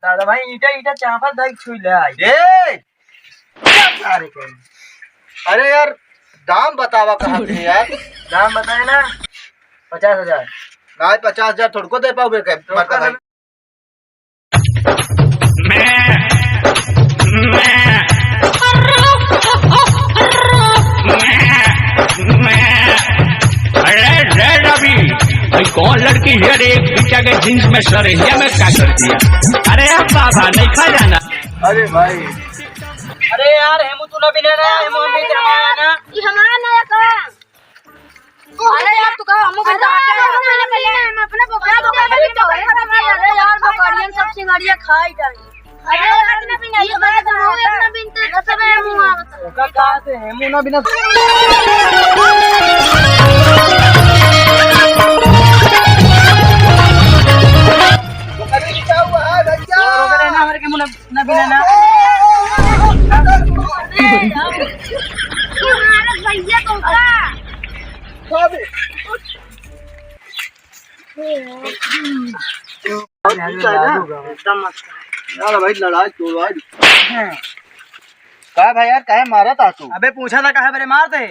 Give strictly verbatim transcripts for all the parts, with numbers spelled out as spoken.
दादा भाई, ईंटा, ईंटा चापत भाई छुई ले आई। ए! क्या सारे कहीं? अरे यार, दाम बतावा कहाँ थे यार? दाम बताए ना, पचास हजार। नाहीं, पचास हजार थोड़को दे पाओगे क्या? तो मरता भाई। अरे रे रवि, भाई कौन लड़की है रे? एक पीछा के जींस में सर है, ये मैं क्या कर दिया? अरे यार बाबा, नहीं खा जाना। अरे भाई। अरे यार, हेमू तू ना बिना ना, हेमू हम भी हमारा ना। ये हमारा ना का। अरे यार, तू कहा हमू बिन तो हटा। हम अपना बोकरा, बोकरा बिन तो हटा। अरे यार, बोकरियन सब सिंगरिया खाई जाई। अरे यार, ये बात हम अपना बिन तो सब है मुंह आवत। ओका कहा से हेमू ना बिना। अरे क्या हुआ है भैया? और ओकरे ना, हमारे के मुंह ना बिना ना। अरे यार, भैया तो का? एकदम मस्त। यार भाई लड़ाई तो भाई। का भाई यार, काहे मारा था तू? अबे पूछा था काहे बरे मारते?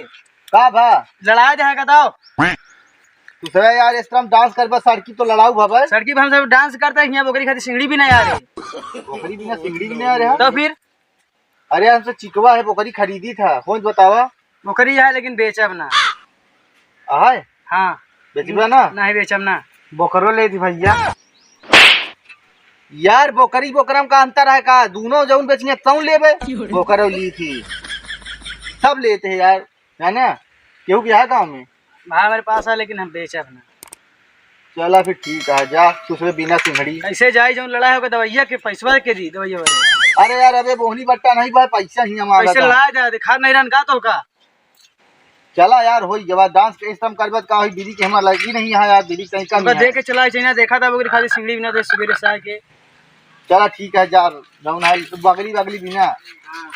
का भा? लड़ाई दे है का दाव? दूसरा यार, इस तरह हम डांस करबा सड़की तो लड़ाऊ भा भाई। सड़की पे हम सब डांस करते हैं, यहाँ बोकरी खाती सिंगड़ी भी नहीं आ रही। बोकरी बिना सिंगड़ी भी नहीं आ रहा। तो फिर? अरे, हमसे चिकवा है, बोकरी खरीदी था, कौन बतावा? बोकरी है, लेकिन बेचब ना। आहे? हाँ। बेचबा ना? नहीं, बेचब ना। बोकरो ले दी भैया। यार, बोकरी बोकरा में का अंतर है का? दोनों जौन बेचिए तौन लेबे। बोकरो ली थी, सब लेते हैं यार, है ना? केहू के है गाँव में? भाई हमारे पास है, लेकिन हम बेचब ना। चला फिर ठीक है, जा दूसरे बिना सिंघड़ी। ऐसे जाई जौन लड़ाई होगा दवाइया के पैसवा के दी, दवाइया वाले। अरे यार, अबे बोहनी बट्टा नहीं बा, पैसा ही हमारा पैसे था। ला जा, दिखा नहीं रहन का तो का। चला यार, होई जब डांस के इस तरह करबत का होई, बीड़ी के हमारा लगी नहीं है यार, बीड़ी कहीं कम तुमका है। दे के चला, चाहिए देखा था, वो खाली सिंघड़ी बिना दे सुबेरे से आके। चला ठीक है, जा, जौन है, तो बगली, बगली भी ना। हाँ।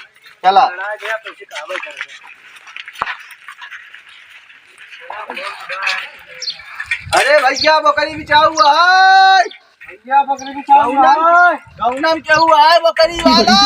चला। लड़ा गया तो उसे कहावे कर दे। अरे भैया, बकरी बिचाऊ है। भैया, बकरी बिचाऊ है। गौनम केहू है, बकरी वाला।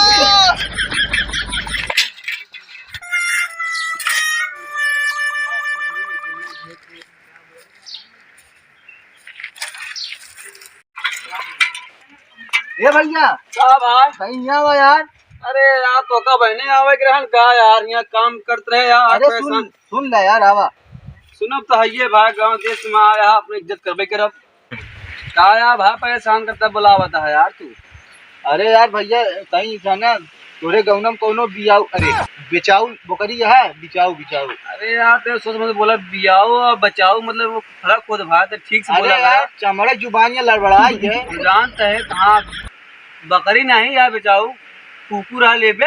ए भैया। का भाई? कहीं यहाँ आवा यार। अरे यार, तोका बहने आवे के रहन का यार, यहाँ काम करत रहे यार, अरे परेशान। सुन, सुन ले यार, आवा। सुनब तो हइये भाई, गाँव देश में आया, अपनी इज्जत करबे करब। का यार भाई, परेशान करता बुलावत है यार तू। अरे यार भैया, कहीं जाना, तोरे गौनम कौनो बियाऊ, अरे, बेचाऊ बोकरी है, बिचाऊ, बिचाऊ। अरे यार, तेरे सोच मत बोला, बियाऊ और बचाऊ, मतलब, वो फर्क होत भाई, तो ठीक से अरे बोला यार, कर। चमड़ा जुबान ये लड़बड़ाई है। जानते हैं कहाँ बकरी नहीं यार, बेचाऊ, कुकुर है, लेबे।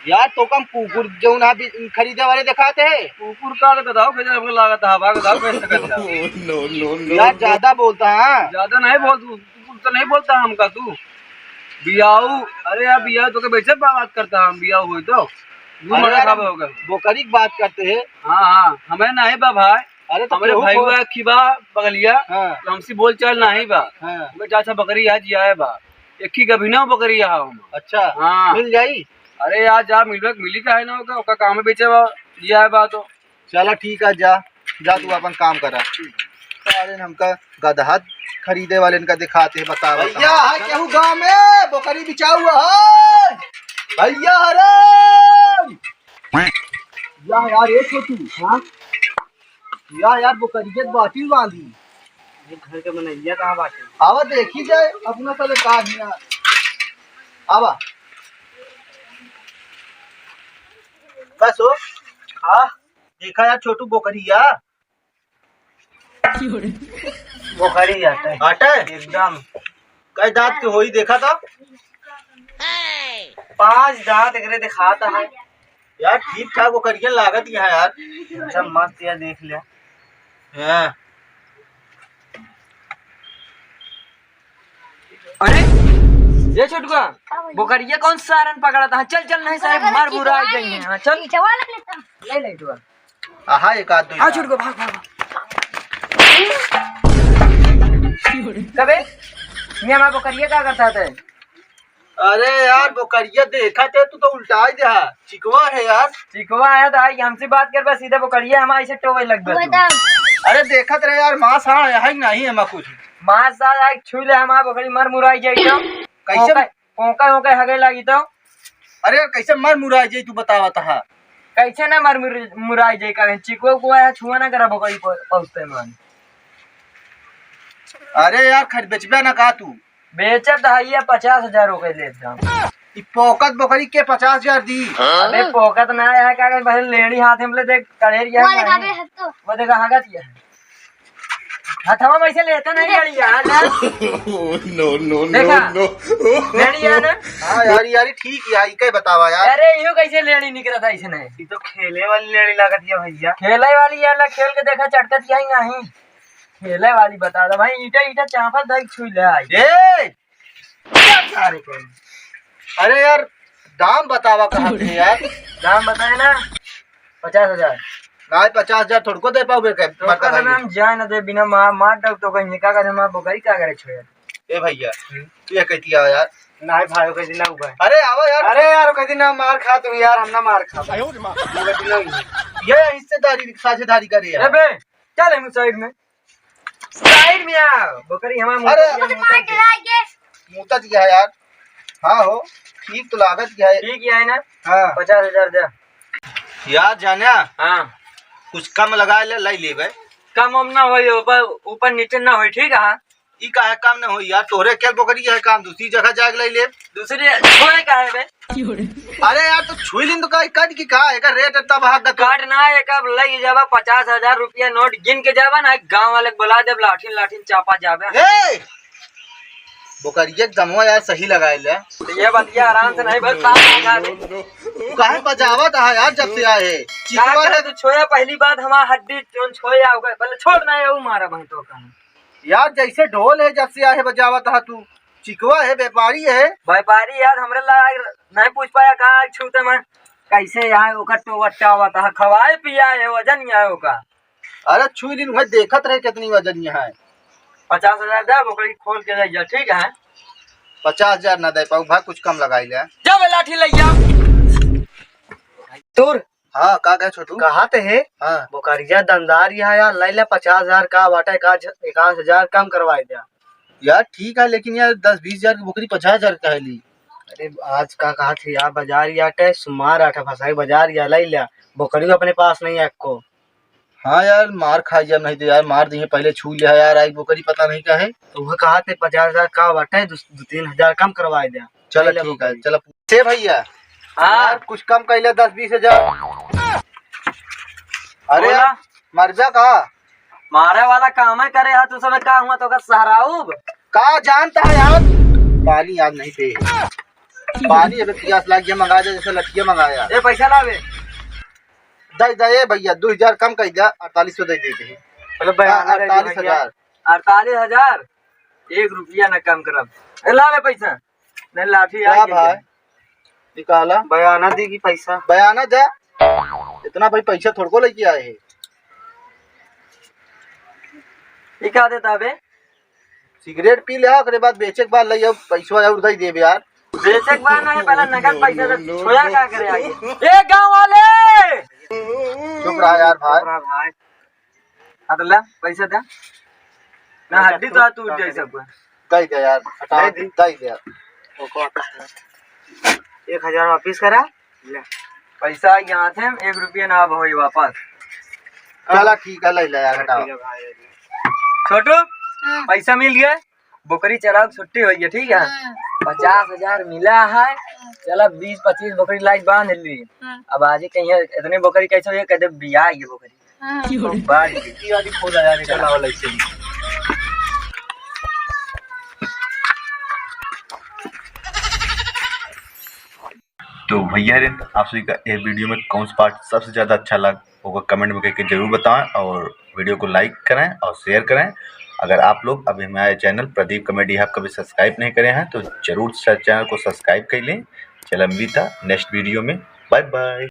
यार, तो कम कुकुर जौन है बि-, खरीदे वाले दिखाते हैं। कुकुर का तो बताओ, कैसे हमको लागत है, हवा का बताओ, कैसे करता है? No, no, no, यार, no। ज्यादा बोलता है। ज्यादा नहीं बोल, तू, तू तो नहीं बोलता हमका तू। बियाऊ, अरे यार, बियाऊ तो के वैसे बात करता हम, बियाऊ होई तो। मुंह अरे मरा यार, खावे होगा। बोकरी की बात करते हैं। हाँ, हाँ, हमें नहीं बा भाई। अरे तो हमरे केहू भाई को हुआ की बा बगलिया, हाँ। तो हमसे बोल चाल नहीं बा। हाँ। ओके चाचा बकरी आज जियाए बा। एक ही गभिना बकरी यहाँ हम। अच्छा। हाँ। मिल जाई? अरे यार जा मिलबे, मिली काहे ना होगा, ओका काम बेचे बा, जियाए बा तो। चला ठीक है, जा, जा तू अपन काम करा। अरे हमका गदहा खरीदे वाले इनका दिखाते हैं, बतावा भैया, कहाँ। है केहू गाँव में? बकरी बिचाऊ है। भैया, अरे। या यार, ए छोटू, हाँ? या यार, बोकरिया के बाटी बांधी। ये घर के मनैया कहाँ बाटे? आवा, देखी जाए, अपना साले का हिया। आवा। बस हो। हाँ, देखा यार, छोटू बोकरिया। बोकरी आटे। आटे? एकदम। कई दांत के होई, देखा तो? पांच दांत एकरे दिखाता है। यार, ठीक ठाक बोकरिया लागत यहाँ यार। एकदम मस्त यार, देख लिया। हाँ। अरे, ये छोटुआ, बोकरिया कौन सारन पकड़ा था? चल, चल, नहीं सारे मर मुराई जाइए। हाँ, चल। पीछे वाला लेता। ले ले, छोटुआ। आहा, एक आध दो आ, यार। छोटुआ, भाग, भाग, भाग। कबे? ये हमार बोकरिया का करत है? अरे यार, बोकरिया देखत है, तू तो उल्टाई दे हा। चिकवा है यार। चिकवा है तो आई हमसे बात करबा, सीधे बोकरिया हमार ऐसे टोवे लगबा तू। बताओ। अरे देखत रहे यार, मांस हाड़ है कि नहीं हमार कुछ? मांस हाड़ आई छुई ले हमार बोकरी मर मुराई जाई तो। कैसे? कोका, कोका, कोका हगे लागी तो। अरे यार, कैसे मर मुराई जाई तू बतावत हा? कैसे ना मर मुर-, मुराई जाई का? चिकवा को है, छुआ ना करा बोकरी प-, पहुँचते मान। अरे यार, खर बेचबे ना का तू? बेचत है ये पचास हजार हो गए लेत दाम। ई पोकत बकरी के पचास हजार दी? अबे पोकत ना है, का कहे, पहले लेड़ी हाथ में ले देख, कड़ेरिया वो नहीं। दिखावे है तो। वो देखा, हाँगत ये है। हथवा में से लेता नहीं लेड़ी यार, ना। No, no, no, देखा? No। लेड़ी है ना? हाँ यार, यार, ठीक है, ई के बतावा यार। अरे, यो कैसे लेड़ी निकलत है इसने? ई तो खेले वाली लेड़ी लागत है भैया। खेले वाली है ना, खेल के देखा, चटकत यही नहीं। खेले वाली बता दो भाई, ईटा, ईटा चापल दाई छुई ले आई। ए! क्या सारे कहे? अरे यार, दाम बतावा कहाँ थे यार? दाम बताए ना, पचास हजार। नहीं, पचास हजार थोड़को दे पाओगे क्या? तो बता का भाई। नाम जाए ना दे, बिना मार, मार डाल तो कहीं का करे, मार बोकरी का करे छोड़। ए भैया, हम्म। तू ये कहती है यार। नहीं भाई, कहती ना हुआ है। अरे आवा यार। अरे यार, कहती ना मार खा तू यार, हम ना मार खा। आयो रे माँ। ये हिस्सेदारी, साझेदारी करे ए यार। बे, चल हम साइड में। साइड में आ, बकरी हमार अरे। मुंह पे मुंह पे। मुंह तक गया यार। हाँ हो, ठीक तो लागत गया है। ठीक है ना? हाँ। पचास हजार दे। यार जाना, हाँ। कुछ कम लगा ले, लाई लेबे। कम हम ना होई, ऊपर, ऊपर नीचे ना होई, ठीक है? ई काहे काम न होई यार, तोहरे अकेल बकरी है काम, दूसरी जगह जाके लाई लेब। दूसरी छोड़े काहे बे? अरे यार, तो छुई लिन तो का, काट की का, एकर रेट इतना भाग दा तो। काट ना, एक अब लई जाबा, पचास हजार रुपया नोट गिन के जाबा ना, गांव वाले के बुला देब, लाठिन लाठिन चापा जाबे। ए! बोकरिया के दमवा यार सही लगाए ले। तो ये बतिया आराम से नहीं, बस साफ लगा दे। तू काहे बजावत है यार, जब से आए है? का चिकवा करे रे। तू छोया, पहली बात हमार हड्डी जोन छोया हो गए, पहले छोड़ ना, ये मारा भाई तो कहीं। यार, जैसे ढोल है, जब से आए है बजावत है तू। चिकवा है, व्यापारी है। व्यापारी यार, हमरे ला नहीं पूछ पाया, का छूते में कैसे यहाँ ओकर टोवत चावत है, खवाए पियाए है, वजन यहाँ ओका। अरे, छुई दिन भाई, देखत रहे कितनी वजन यहाँ है। पचास हजार दे, ओकरी खोल के ले जा, ठीक है? पचास हजार ना दे पाऊ भाई, कुछ कम लगाई ले। जा बे, लाठी ले जा। तोर हाँ, का कहे छोटू? कहा ते है? हाँ। बोकरिया दमदार यहाँ यार, ले ले पचास हजार का बाटे, एक आध, एक आध हजार कम करवाए दे। यार ठीक है, लेकिन यार दस बीस हजार की बोकरी पचास हजार का है ली। अरे आज का कहा थे यार, बाजार या टे सुमार आटा फसाई बाजार या ले ले, बोकरी अपने पास नहीं है को। हाँ यार, मार खाई जा नहीं तो यार, मार दिए पहले छू लिया यार, आई बोकरी पता नहीं का है। तो वह कहा थे पचास हजार का बाटे, दो, दो तीन हजार कम करवाए दे। चलो ले ले ठीक है, बोकरी। चलो। से भैया, हाँ। यार, कुछ कम कइले दस बीस हजार। अरे बोला। यार, मर जा का? मारे वाला काम है करे है, तू सब का हुआ तो का सहराउब? का जानता है यार? पानी आज नहीं पे। पानी अबे पियास लाग गया, मंगा दे, जैसे लठिया मंगाया। ए, पैसा लावे। दे दे, ए भैया, दो हजार कम कर दिया, अड़तालीस सौ दे देते हैं। चलो, बयाना हाँ, दे दे अड़तालीस हजार। भैया। अड़तालीस हजार? एक रुपया न कम करब। ए, लावे पैसा। नहीं, लाठी का आई भाई? गई। निकाला। बयाना दी कि पैसा? बयाना दे। इतना भाई पैसा थोड़को लेके आए हैं। ई का देता बे? सिगरेट पी ले, ओकरे बाद बेचे के बाद ले आओ, पैसवा और दे देबे यार। बेचे के बाद नहीं, पहले नगद पैसा दे, छोया का करे आगे? ए गांव वाले! चुप रहा यार भाई। चुप रहा भाई। हाँ तो ले, पैसा दे। ना, पैसा हड्डी तो टूट जाए सबको। दे दे यार, हटा दे दे। दे दे यार। ओको वापस करा। एक हजार वापिस करा। ले। पैसा यहाँ थे, एक रुपया ना अब होई वापस। चला ठीक है, ले ले यार, हटाओ। ठीक है भाई। छोटू, हाँ। पैसा मिल गया, बोकरी चराव छुट्टी होई है, ठीक है? हाँ। पचास हजार मिला है, चला बीस पच्चीस बोकरी लाइक बांध ली। हाँ। अब आज ही कहीं इतने बोकरी कैसे हुई, कह दे बिया ये बोकरी। हाँ। बाड़ी की वाली खोला यार, चला वाला ऐसे ही। तो भैया रे, आप सभी का ये वीडियो में कौन सा पार्ट सबसे ज़्यादा अच्छा लगा, वो कमेंट में करके जरूर बताएं, और वीडियो को लाइक करें और शेयर करें। अगर आप लोग अभी हमारे चैनल प्रदीप कॉमेडी हब कभी सब्सक्राइब नहीं करे हैं तो जरूर से चैनल को सब्सक्राइब कर लें। चला मिलता नेक्स्ट वीडियो में, बाय बाय।